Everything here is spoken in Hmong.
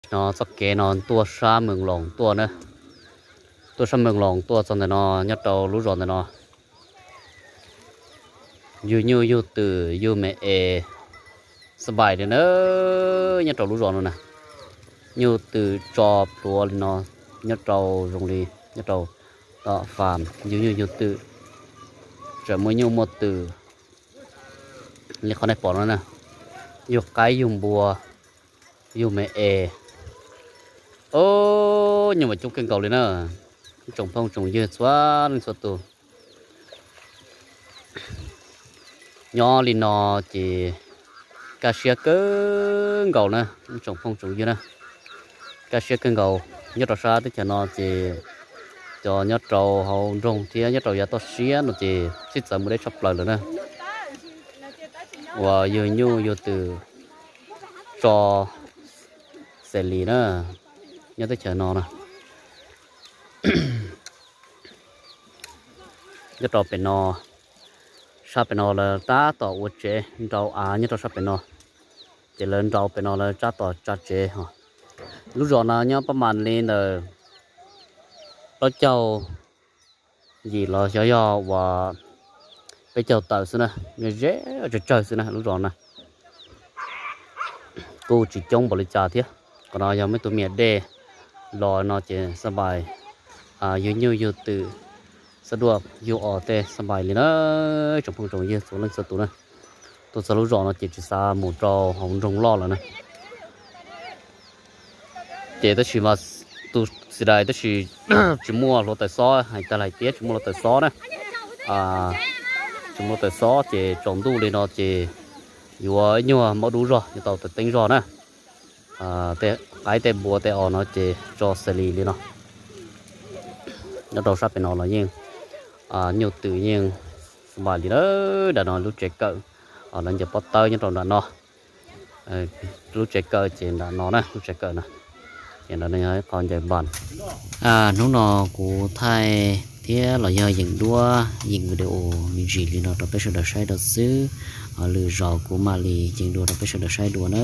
No txoj kev no tuaj sab Moos Loos tuaj na, tuaj sab Moos Loos tuaj txog ntawm no, nyob rau lub zos ntawm no, yug nyuj yug twm yug me es xab npais li na, nyob rau lub zos no na. Nyuj twm tso plhuav li no, nyob rau zoo li nyob rau tom fam yug nyuj yug twm, tseem muaj nyuj muaj twm li qhov nej pom no na, yug qaib yug npua, yug me es. Nyuj mas coob kawg nkaus li na, tsoom phooj tsoom ywg txhua leej txhua tus. Nyob li no ces kaj siab kawg nkaus na, tsoom phooj tsoom ywg na, kaj siab kawg nkaus. Nyob rau sab teb chaws no ces cov nyob rau hauv nroog thiab nyob rau yav toj siab no ces sib txawv mus deb tshaj plaws lawm na, uas yug nyuj yug twm tso xes lis na, nyob teb chaws no na. Nyob rau pem no, sab pem no lawv tab tom ua tsev nrau av nyob rau sab pem no, ces lawv nrau pem no lawv tab tom tsa tsev os. Lub zos no nyob pab mas li ntawm plaub caug yim los xyov yog uas peb caug tawm xwb na, ze tsawg tsawg xwb na lub zos na. Kuj tsis coob npaum li cas thiab. Qhov no yog muaj ib tug me nyuam dej los no ces xab npais, yug nyuj yug twm, xab duaj yug os tej xab npais li na, tsoom phooj tsoom ywg txhua leej txhua tus na. Tuaj txog lub zos no ces tsis xav mus rau hauv nroog loj lawm na. Ces tab sis mas tus xis dais tab sis tsis muaj hluav taws xob, hais tag lais tiab tsis muaj hluav taws xob na. Tsis muaj hluav taws xob ces tsaus ntuj li no ces yuav ib nyuag maub dub zog, yuav tau taws teeb zog na. Tej qaib tej npua tej os no ces tso xes lis li no. Nyob rau sab pem no los yeej nyuj twm yeej xab npais li na. Nram no lub tsev kawm, lawv ncaws pob tawb nyob rau nram no. Lub tsev kawm ces nram no na, lub tsev kawm na, ces nram no yog ib qho ncaws npas. Hnub no kuv thaij thiab los yog yeem duab yeem video me ntsis li no rau peb sawv daws saib rau xwb. Lwm zaus kuv mam li yeem dua rau peb sawv daws saib dua na.